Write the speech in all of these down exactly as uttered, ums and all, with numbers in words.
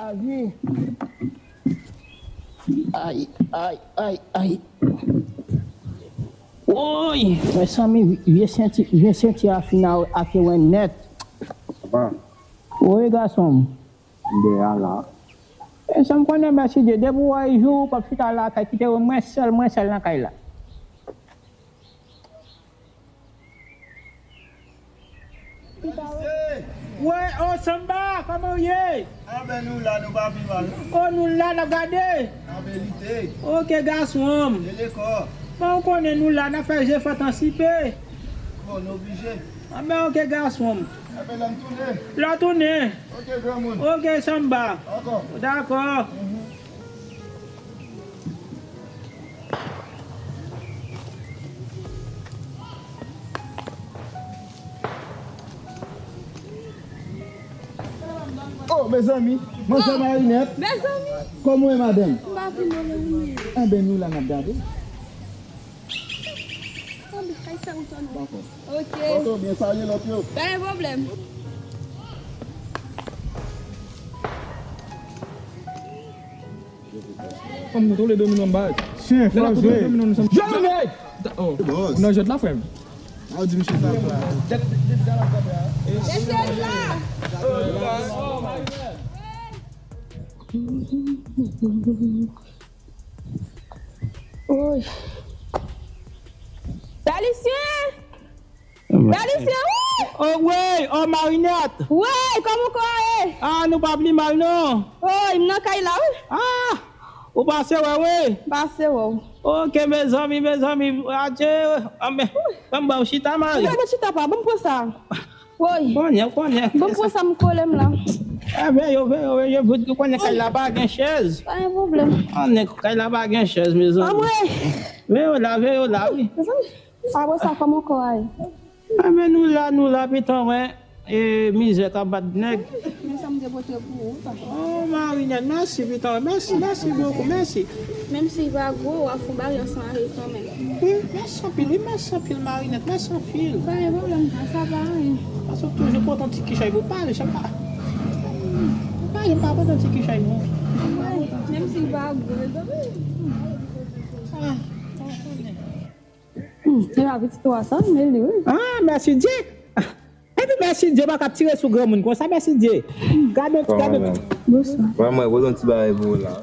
Lavi. Ay, ay, ay, ay. Woy, mezanmi, vye senti, vye senti a fin a, ake wen nèt. Papa. Woy, gason m. M dèyè a la. E sa m konnen, mèsi Dye, depi w wè jou, w p ap chita lakay, kite w, mwen sèl, mwen sèl nan kay la. Wè, o Sanba, kòman w ye? Anben nou la, nou pa pi mal. O, nou la, n ap gade. Anben lite. Oke, gason m. Rele kò. Bon, ou konnen nou la, n ap fè jefò tansipe. Bon, nou oblije. Anben, oke, gason m. Anben, lè m tounen. Lè w tounen. Oke, granmoun. Oke, Sanba. Dakò. Dakò. Mhm. Oh, mezanmi, manzè Marinette. Mezanmi. Kòman w ye, madanm? M pa pi mal, wi. Enben, nou la n ap gade. Anben, kay sa ou tounen. Dakò. Ok. Bon, byen, salye lòt yo. Pa gen pwoblèm. Fanm nou tou le domino anba. Chen, fò jwe. Jwe, men! Oh. Ou nan jwèt la, frè m? A, ou di misye sa. Mesye la! Woy. Bèlisyen! Bèlisyen, wi! O, wi, o, Marinette! Wi, kòman w ye? A, nou pa pli mal, non. Wi, m nan kay la, wi. A, ou pase wè, wi. Pase wè w. Oke, mezanmi, mezanmi, adje. Anben, ban m ba w chita, Mari. Ou pa chita, pa, ban m pran sa. Wi. Konnen, konnen. Ban m pran sa, m kole m la. A, veye w, veye w, veye w, ou konnen kay la pa gen chèz. Pa gen pwoblèm. Konnen kay la pa gen chèz, mezanmi. Anmwey! Veye w la, veye w la, wi. Mezanmi. Apre sa, kòman kò a ye? Enben, nou la, nou la, pitan mwen. E mizè k ap bat nèg. Men sa m te pote pou ou, papa. Oh, Marinette, mèsi, pitan mwen. Mèsi, mèsi bokou, mèsi. Menm si l pa gwo, w ap fon bagay ansanm avè l kanmenm. Wi, mèsi anpil, wi, mèsi anpil, Marinette, mèsi anpil. Pa gen pwoblèm, sa pa anyen. Paske w toujou pote yon ti kichay pou pale, chak fwa. Pa gen, pa pote yon ti kichay, non. Menm si l pa gwo, mezanmi. A, pa konnen. Hmm, e pa pitit ou a sa, men li, wi. A, mèsi Dye. Epi mèsi Dye, pa ka tire sou granmoun konsa, mèsi Dye. Gade, gade. Bonswa. Manman, poze yon ti bagay pou ou la.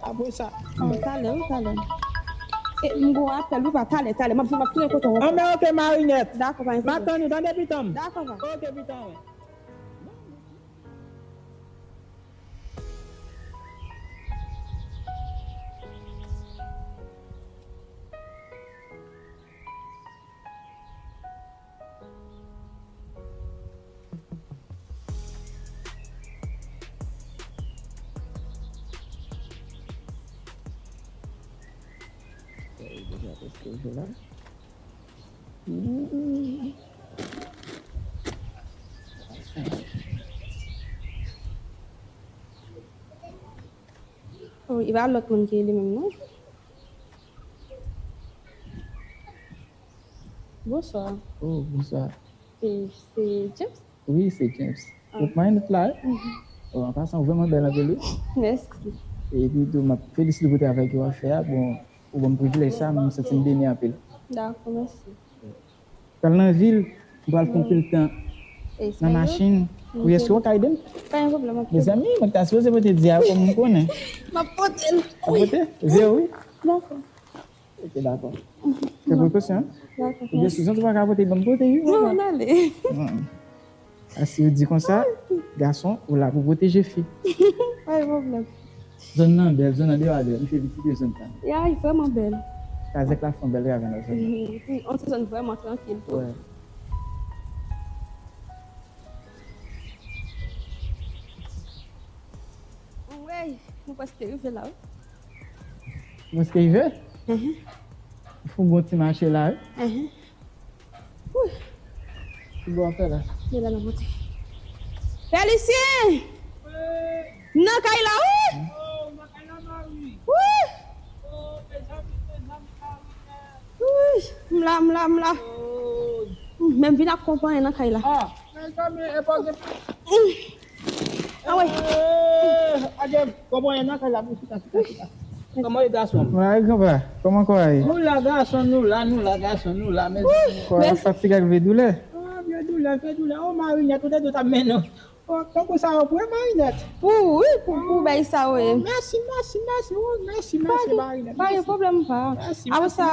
Apre sa. Oh, talè, wi, talè. E, m gon apèl, wi, pa, talè, talè. M ap vin, m ap tounen kote w ankò. Anben, oke, Marinette. Dakò, pa gen pwoblèm. M ap tann ou, tande, pitan m. Dakò, pa. Oke, pitan mwen. Oh, e pa lòt moun ki rele menm non. Bonswa. Oh, bonswa. E se James? Wi, se James. Ah. Ou k Marinette la, wi? Mhm. Oh, an pasan, ou vrèman bèl anpil, wi. Mèsi. Epi tou, m ap felisite w pou travay ke w ap fè a. Bon, ou ban m privilèj sa, m santi m beni anpil. Dakò, mèsi. Pral nan vil, m pral pran anpil tan nan machin. Wi, èske w ka ede m? Pa gen pwoblèm, ok. Mezanmi, mwen ta sipoze pote di a ou, m konnen. M ap pote l. Ou pote? Vre, wi. Dakò. Ok, dakò. Fè prekosyon. Dakò. Ebyen, si w santi w pa ka pote, ban m pote, wi. Non, n ale. Hmm. Asi ou di konsa, gason, ou la pou pwoteje fi. Pa gen pwoblèm. Zòn nan bèl, zòn nan deyò a bèl, m fè vizite zòn sa. Ya, li vrèman bèl. Kazèk la fè yon bèl travay nan zòn nan. Mhm. Epi, yon ti zòn vrèman trankil tou. Wè. Anmwey, nou prèske rive la, wi. Ou prèske rive? Mhm. Ou fè yon bon ti mache la, wi. Mhm. Wi. Ki bò w ap fè la? Men la nan monte. Felisyen! Wi. M nan kay la, wi! Oh, ou nan kay la, Mari? Wi! Oh, mezanmi, mezanmi, Mari. M la, m la. Men m vin ak konpayi nan kay la. Ah, mezanmi, e pa gen. Ah, wi. Eh, aje, konpayi nan kay la, chita, chita, chita. Kòman ye, gason? Mwen la, granpa. Kòman kò a ye? Nou la, gason, nou la, nou la, gason, nou la, mezanmi. Kò a fatige ak vye doulè? Ah, vye doulè, vye doulè. Oh, Marinette, ou te di w t ap mennen. Oh, tankou sa yo pou Marinette. Pou, wi, pou, pou bay sa yo ye. Oh, mèsi, mèsi, mèsi. Oh, mèsi, mèsi, Marinette. Pa gen pwoblèm, pa. Mèsi, mèsi, mèsi. Apre sa,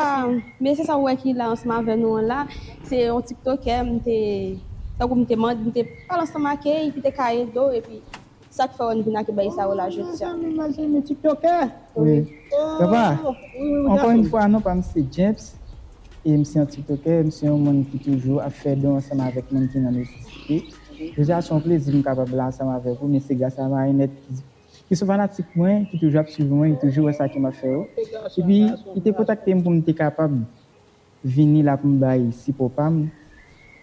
men se sa ou wè ki la ansanm avè nou an la. Se yon tiktokè, m te, tankou m te mande, m te pale ansanm ak li, epi te ka ede w, epi sa k fè w vin ak bay sa yo la jodi a. Mezanmi, mezanmi, tiktokè. Wi. Papa, ankò yon fwa, non pa m se James. E m se yon tiktokè, m se yon moun ki toujou ap fè don ansanm avèk moun ki nan nesesite. Jodi a se yon plezi m kapab la ansanm avèk ou, men se gras a Marinette ki, ki se yon fanatik mwen, ki toujou ap swiv mwen, ki toujou wè sa ke m ap fè yo. Epi, li te kontakte m pou m te kapab vini la pou m bay sipò pa m.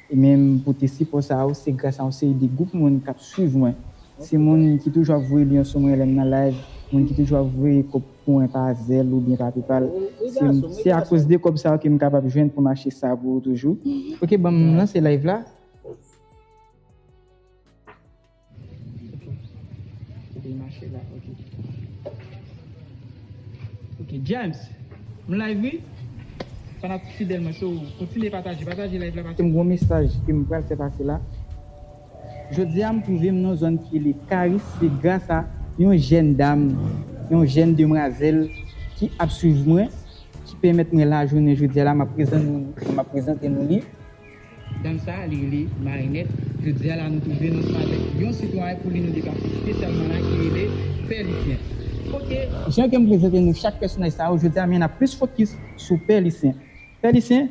E menm pou te sipò sa yo, se gras a yon seri de gwoup moun k ap swiv mwen. Se moun ki toujou ap voye lyen sou mwen lè m nan live, moun ki toujou ap voye kòb pou mwen pa Zelle oubyen pa PayPal. Se, se akoz de kòb sa yo ke m kapab jwenn pou m achte sa pou yo toujou. Ok, ban m lanse live la. Ok. Kote l mache la, ok. Ok, James, m live wi. Fanatik fidèl mwen, so, kontinye pataje, pataje live la, pataje. M gon mesaj ke m pral fè pase la. Jodi a, m twouve m nan yon zòn ki rele Karis, se gras a yon jèn dam, yon jèn demwazèl ki ap swiv mwen, ki pèmèt mwen la jounen jodi a la, m ap prezante nou, m ap prezante nou li. Dam sa a, li rele Marinette. Jodi a la, nou twouve nou ansanm avèk yon sitwayen pou li nou depase espesyalman la ki rele Pè Lisyen. Ok, jan ke m prezante nou chak pèsonaj sa yo, jodi a, men n ap plis fokis sou Pè Lisyen. Pè Lisyen,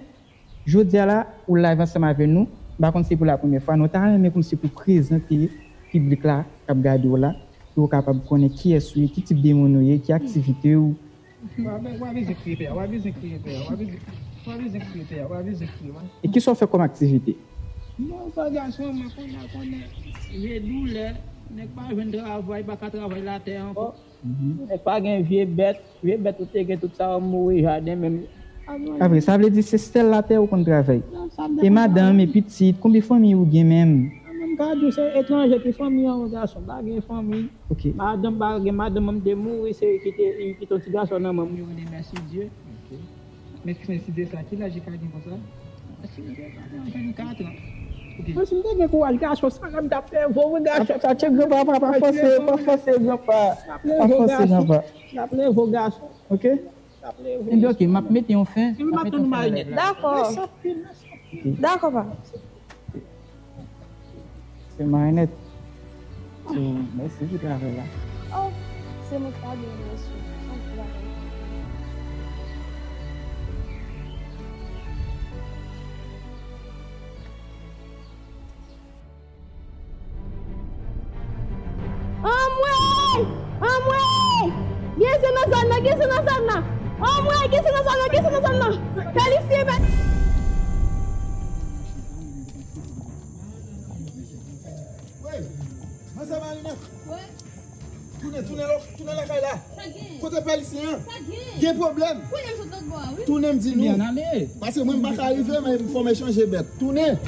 jodi a la, ou live ansanm avè nou. M pa konn si se pou la premyè fwa, non, ta renmen kòmsi pou prezante piblik la k ap gade w la, pou yo kapab konnen kiyès ou ye, ki tip de moun ou ye, ki aktivite w, W ap, w ap bezwen kriye pè a, w ap bezwen kriye pè a, w ap bezwen, w ap bezwen kriye pè a, w ap bezwen kriye, wi. E kisa w fè kòm aktivite? Mwen, pa gason, mwen konnen, konnen, vye doulè, nèg pa jwenn travay, pa ka travay latè ankò. Nèg pa gen vye bèt, vye bèt ou te gen tout sa yo mouri jaden menm. Apre, sa vle di se sèl latè ou konn travay? E madanm, e pitit, konbyen fanmi ou gen menm? Mwen menm, m ka di w se etranje ki fanmi an, wi, gason, pa gen fanmi. Ok. Madanm pa gen, madanm mwen te mouri, se li ki te, li kite yon ti gason nan men m, wi, mèsi Dye. Ok. Men, men si de sa, ki laj li ka gen konsa? Mèsi Dye, pa gen vennkat an. Ok. Mwen, si m te gen kouraj gason sa, m t ap leve w, wi, gason. Pa, pa tcheke granpa, pa, pa fòse, pa fòse granpa. Pa fòse granpa. M t ap leve w, gason. Ok. M ap leve w. Ebyen, ok, m ap mete yon fen, m ap mete yon fen nan live la. Dakò. Mèsi anpil, mèsi anpil. Dakò, pa. Se Marinette. So, mèsi pou travay la. Oh, se mwen ki ta dwe remèsye w. Anpil travay. Anmwey! Anmwey! Gen zen nan zòn nan, gen zen nan zòn nan! Anmwey, gen zen nan zòn nan, gen zen nan zòn nan! Pè Lisyen, pè Wi, manzè Marinette. Wi. Tounen, tounen, tounen lakay la. Sa gen? Kote Pè Lisyen an? Sa gen? Gen pwoblèm. Kounye a m sot lòt bò a, wi. Tounen m di nou. Byen ale. Paske mwen m pa ka rive, men fò m echanje bèt. Tounen.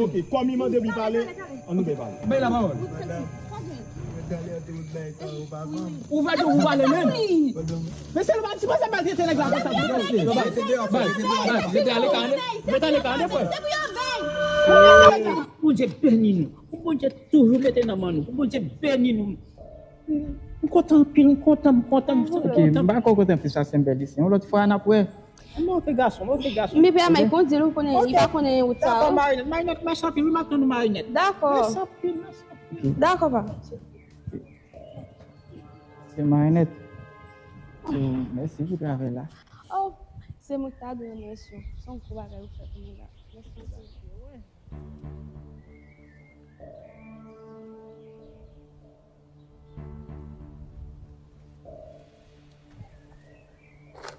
Ok, kòm li mande pou li pale, ann nou bay pale. Bay la pawòl. Ou va di ou pale menm. Men se nou pa sipoze maltrete nèg la konsa pou Bondye. Bay, bay, bay, mete ale ka, mete ale ka, frè. Bondye beni nou. Pou Bondye toujou mete nan men nou. Pou Bondye beni nou. M kontan anpil, m kontan, m kontan, m kontan. Ok, m pa ko kontan plis sa, se m pèdi. Se yon lòt fwa n ap wè. Mwen oke gason, mwen oke gason. Men pè a Mike, ou di l ou konnen, li pa konnen wout sa yo. Dakò, Marinette, Marinette, mèsi anpil, wi, m ap tann ou, Marinette. Dakò. Mèsi anpil, mèsi anpil. Dakò, pa. Se Marinette. So, mèsi pou travay la. Oh, se mwen ki ta dwe remèsye w. Se yon gwo bagay ou fè pou nou la. Mèsi anpil.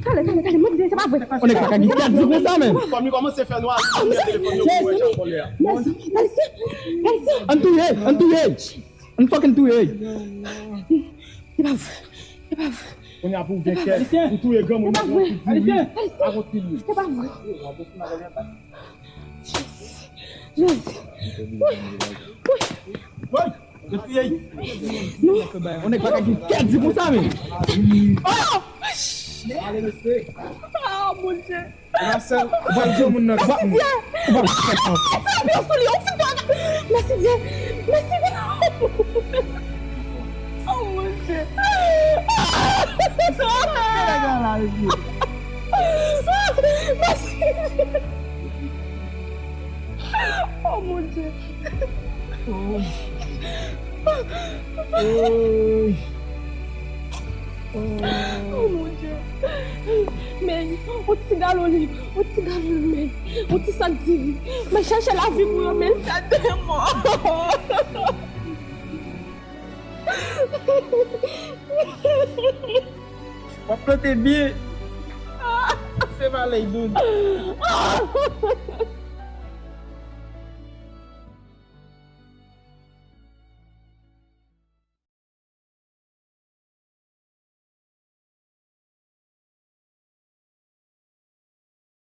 Talè, talè, talè, mwen di se pa vre. Ou nèg pa ka gen kèt di konsa, men. Kòm li kòmanse fè nwa, li pran telefòn yo pou wè jan kòlè a. Mèsi, mèsi, mèsi. Ann touye, ann touye. Ann fucking touye. Se pa vre, se pa vre. Kounye a pou w gen kè, ou touye granmoun nan pou diri. Akontinye. Se pa vre. Jezi. Woy! Yo touye l. Non. Ou nèg pa ka gen kè di konsa, men. Oh! Ale, mesye. Oh, mon Dieu. Ou pa sèl, ou pa sèl moun nan. Mèsi Dye. Ou pa sèl. Mèsi Dye. Mèsi Dye. Mèsi Dye. Oh, mon Dieu. Mèsi Dye. Oh, mon Dieu. Oh. Oh. Oh, mon Dieu. Men, yon ti galon li, yon ti galon li, men, yon ti sak diri. Men chèche lavi pou yo, men sa de mò. W ap plante byen. Se pa lèy doud.